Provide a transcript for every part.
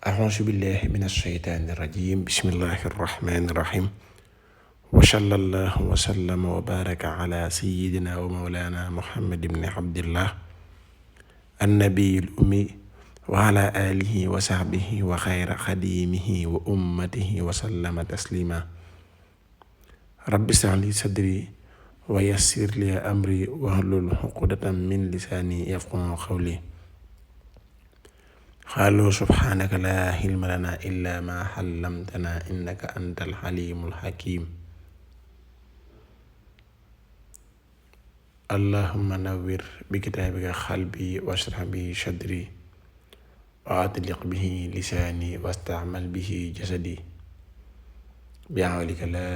أعوذ بالله من الشيطان الرجيم بسم الله الرحمن الرحيم وصلى الله وسلم وبارك على سيدنا ومولانا محمد بن عبد الله النبي الأمي وعلى آله وصحبه وخير خديمه وأمته وسلم تسليما رب اشرح لي صدري ويسر لي أمري واحلل عقدة من لساني يفقهوا قولي قالوا سبحانك لا علم لنا إلا ما علمتنا إنك أنت الحليم الحكيم اللهم نور بكتابك قلبي واشرح به صدري وأطلق به لساني واستعمل به جسدي بعولك لا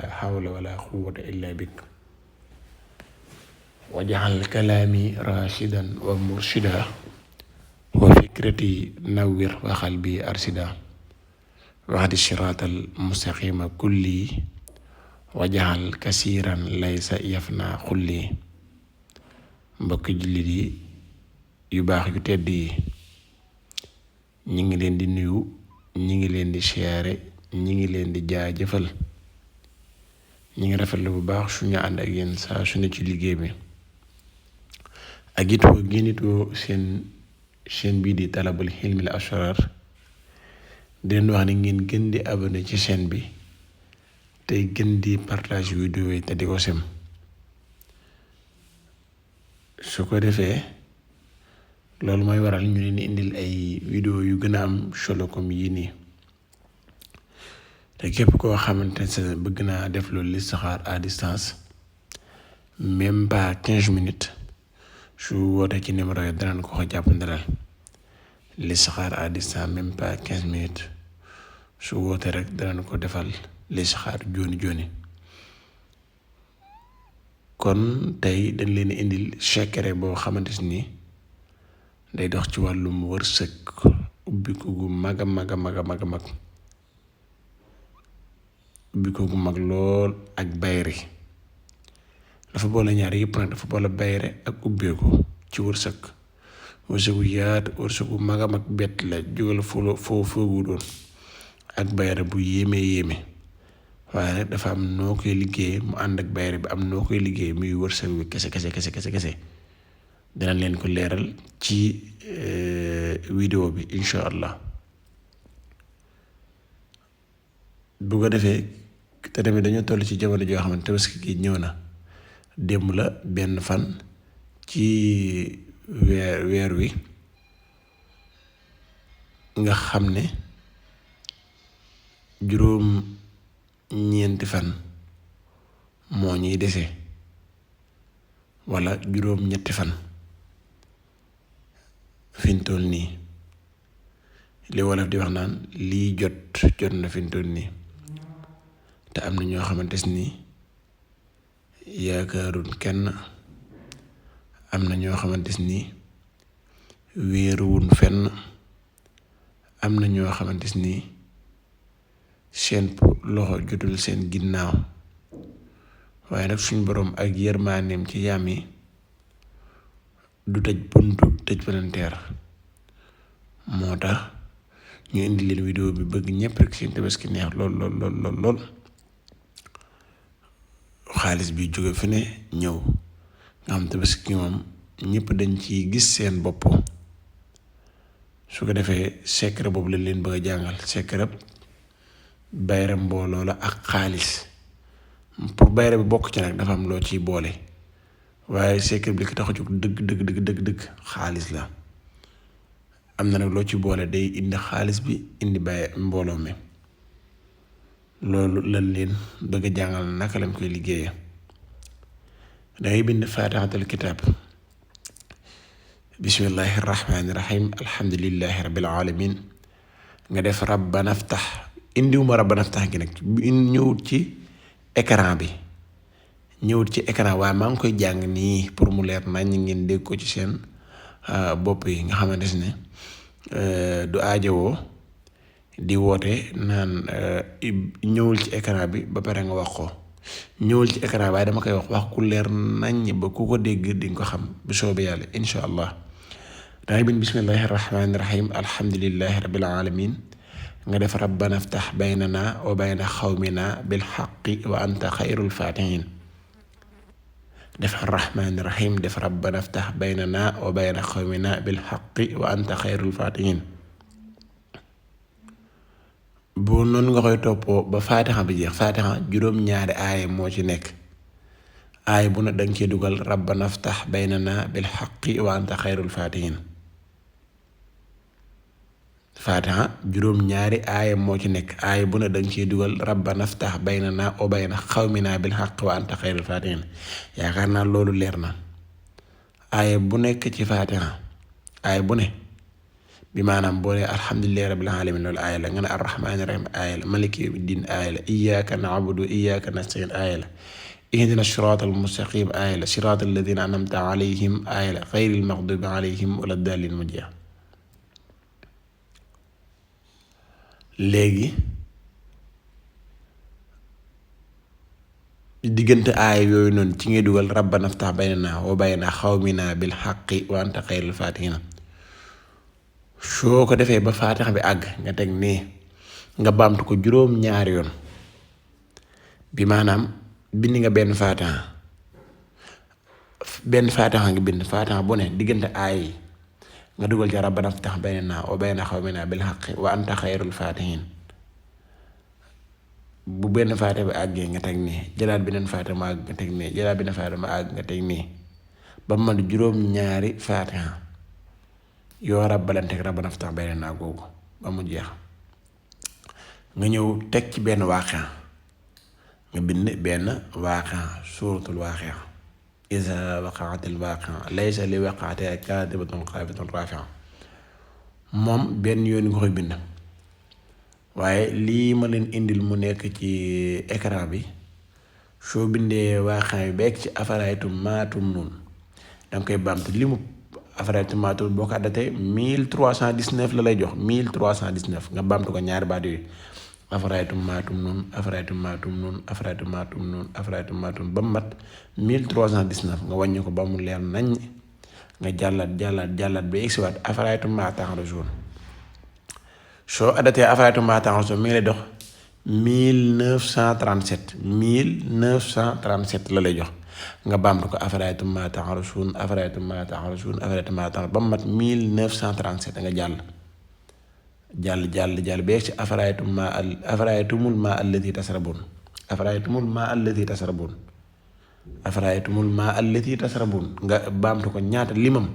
حول ولا قوة إلا بك واجعل كلامي راشدا ومرشدا وفكرتي نور وقلبي أرشدا واهد الصراط المستقيم كلي واجعل كثيرا ليس يفنى خلي mbokki jullit yi yu baax yu tedd yi ñi ngi leen di nuyu ñi ngi leen di siyaare ñi ngi leen di jaajëfal ñi ngi rafetlu bu baax suñu ànd ak yéen saa su ne ci liggéey bi ak itoo génnitoo seen bii di talabul hilmil asrar di leen wax ne ngeen gën di abonné ci chaîne bi tey gën di partage vidéo yi te di ko sem su ko defee loolu mooy waral ñu leen indil ay vidéo yu gën a am solo comme yii nii te képp koo xamante ne bëgg naa def loolu listixaar à distance même pas 15 minutes su wootee ci numéro yi danañ ko jàppandalal listixaar à distance même pas 15 minutes su wootee rek danañ ko defal listixaar jooni kon tey dañ leen indil secret boo xamante ni day dox ci wàllum wërsëg ubbiku gu mag a mag ubbiku gu mag lool ak bayre dafa boole ñaar yëpp nag dafa boole bayre ak ubbeeku ci wërsëgu yaatu wërsëgu mag a mag bett la jógal foo foogu doon ak bayre bu yéeme waaye nag dafa am noo koy liggéey mu ànd ak bayre bi am noo koy liggéey muy wërsëg wi kese dinañ leen ko leeral ci vidéo bi incha allah bu ko defee te tamit dañoo toll ci jamono joo xamante tabaski gi ñëw na démb la benn fan ci weer wi nga xam ne juróom ñeenti fan moo ñuy dese wala juróom ñetti fan fintool nii li wolof di wax naan lii jot na fintool nii te am na ñoo xamante ni yaakaarun kenn am na ñoo xamante ni wéeruwun fenn am na ñoo xamante ni seen loxo jotul seen ginnaaw waaye nag suñ boroom ak yërmaaneem ci yaam yi du tëj buntu tëj palanteer moo tax ñu indi leen vidéo bi bëgg ñëpp rek seen tabaski neex lool xaalis bi jóge fi ne ñëw nga xam tabaski moom ñëpp dañ ci gis seen bopp su ko defee secret boobu lañ leen bëgg a jàngal secret bayre mbooloo la ak xaalis pour bayre bi bokk ci nag dafa am loo ciy boole waaye secret bi li ko tax a jóg dëgg xaalis la am na nag loo ci boole day indi xaalis bi indi bayre mbooloo mi loolu lan leen bëgg a jàngal naka lañ koy liggéeyee dangay bind faatixatul kitaab bismillahi rahmaani rahim alhamdulillahi rabbil alamin nga def rabbana aftax indiwuma rabbana aftax gi nag ñëwut ci écran bi waaye maa ngi koy jàng nii pour mu leer nañ ngeen dégg ko ci seen bopp yi nga xamante ne du aajowoo di woote naan ñëwul ci écran bi ba pare nga wax ko ñëwul ci écran waaye dama koy wax ku leer nañ ba ku ko dégg di nga ko xam bu soobee yàlla incha allah dangay bind bismillahi rahmaani rahim alhamdulillahi rabbil alamin nga def rabbana aftax baynana wa bayna xawmina bil xaqi wa anta xayrul fatihin def arrahmaani rahim def rabbana aftax baynana wa bayna xawmina bil xaqi wa anta xayrul fatihin bu noonu nga koy toppoo ba faatixa bi jeex. faatixa juróom-ñaari aaya moo ci nekk. aaya bu ne danga ciy dugal rabbana aftax baynana bil xaqi wa anta xayrul fatihin. faatixa juróom-ñaari aaya moo ci nekk. aaya bu ne danga ciy dugal rabbana aftax baynana wa bayna xawmina bil xaqi wa anta xayrul fatihin. yaakaar naa loolu leer na. aaya bu nekk ci faatixa aaya bu ne bi maanaam boo nee alhamdulillahi rabbil alamin loolu aaya la nga ne arrahmaani rahim aaya la maliki yawmi din aaya la iyyaka na'budu iyyaka nasta'in aaya la ihdina siraatal mustaqim aaya la siraatal ladina an'amta alayhim aaya la xayril maxdubi alayhim wala daalliin mu jeex. léegi diggante aaya yooyu noonu ci ngay dugal rabbana aftax baynana wa bayna xawmina bil xaqi wa anta xayrul faatihiin. soo ko defee ba faatixa bi àgg nga teg nii nga baamtu ko juróom-ñaari yoon bi maanaam bind nga benn faatixa nga bind faatixa bu ne diggante aay yi nga dugal ci rabbana aftax baynana wa bayna xawmina bil haqqi wa anta xayrul faatihin. bu benn faatixa bi àggee nga teg nii jëlaat beneen faatixa ma àgg nga teg nii jëlaat beneen faatixa ma àgg nga teg nii ba mu mat juróom-ñaari faatixa yoo rabbalanteeg rabbana aftax baynana googu ba mu jeex. nga ñëw teg ci benn waaqia nga bind benn waaqia suuratul waaqia iza waqaatil waaqia laysa li waqaatihaa kaadibatun xaafidatun raafi'a moom benn yoon nga koy bind. waaye lii ma leen indil mu nekk ci écran bi soo bindee waaqia bi beeg ci afara'aytum maa tumnuun danga koy baamtu limu afara'aytum maa tumnuun boo ko addatee 1319 la lay jox 1319 nga baamtu ko ñaari baat yooyu afara'aytum maa tumnuun afara'aytum maa tumnuun afara'aytum maa tumnuun afara'aytum maa tumnuun ba mu mat 1319 nga wàññi ko ba mu leer nañ nga jàllaat ba egsiwaat afara'aytum maa tahrusuun. soo addatee afara'aytum maa tahrusuun mi ngi lay dox 1937 la lay jox nga baamtu ko afara'aytum maa tahrusuun afara'aytum maa tahrusuun afara'aytum maa tahrusuun ba mu mat 1937 nga jàll ba yegg ci afara'aytumul maa allazii tasrabuun afara'aytumul maa allazii tasrabuun nga baamtu ko ñaata limam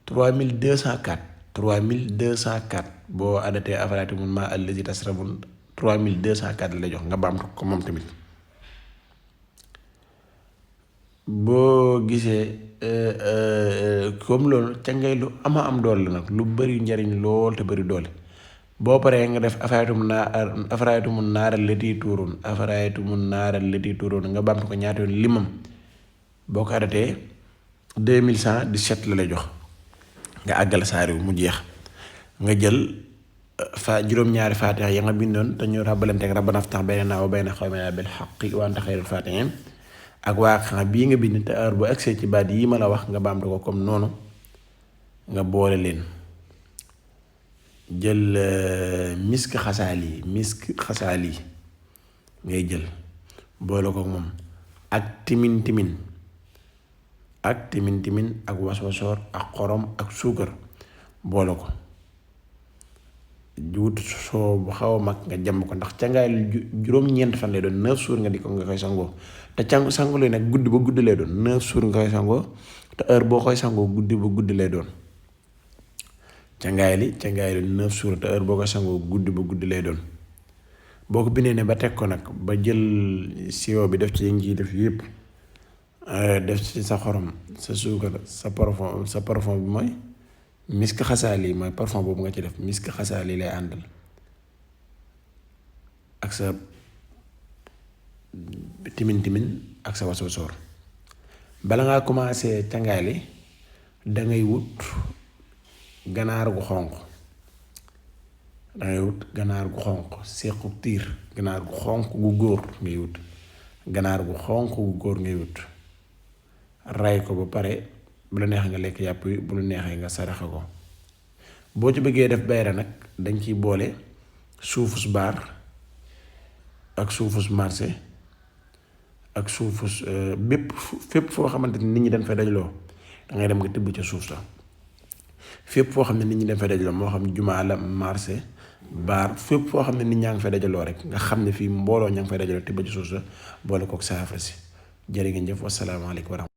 3204 boo addatee afara'aytumul maa allazii tasrabuun 3204 la lay jox nga baamtu ko moom tamit. boo gisee comme loolu ca ngay lu am doole la nag lu bari njariñ lool te bari doole. boo paree nga def afara'aytumun naara allatii tuuruun nga baamtu ko ñaata yoon limam boo ko addatee 2117 la lay jox nga àggal saar wi mu jeex. nga jël juróom-ñaari faatixa ya nga bindoon te ñu rabbalanteeg rabbana aftax baynanaa wa bayna xawminaa bil haqqi wa anta xayrul faatihiin ak waaqia bii nga bind te heure bu agsee ci baat yii ma la wax nga baamtu ko comme noonu nga boole leen. jël misk xasaali ngay jël boole ko moom ak timin ak waswasoor ak xorom ak suukar boole ko wut soo bu xaw a mag nga jàmm ko ndax cangaay juróom-ñeent fan lay doon 9 jours nga koy sangoo te sangu lay nag guddi ba guddi lay doon 9 jours nga koy sangoo te heure boo koy sangoo guddi ba guddi lay doon. cangaay li 9 jours te heure boo koy sangoo guddi ba guddi lay doon. boo ko bindee ne ba teg ko nag ba jël siwo bi def ci yi def yëpp def ci sa xorom sa suukar sa parfum bi mooy misk xasaali mooy parfum boobu nga ci def misk xasaali lay àndal ak sa timin ak sa waswasoor. bala ngaa commencé cangaay li dangay wut ganaar gu xonq sequ tiir ganaar gu xonq gu góor ngay wut ray ko ba pare bu la neexee nga lekk yàpp wi, bu la neexee nga saraxe ko. boo ci bëggee def bayra nag dañ ciy boole suufus baar ak suufus marché ak suufus fépp foo xamante ni nit ñi dañ fay dajaloo dangay dem nga tibb ca suuf sa. fépp foo xam ne nit ñi dañ fay dajaloo moo xam jumaa la, marché, baar, fépp foo xam ne nit ñaa ngi fay dajaloo rek nga xam ne fii mbooloo ñaa ngi fay dajaloo tibb ci suuf sa boole kook saafara si. jërë ngeen jëf, wasalaamaaleykum wa rahmatulah.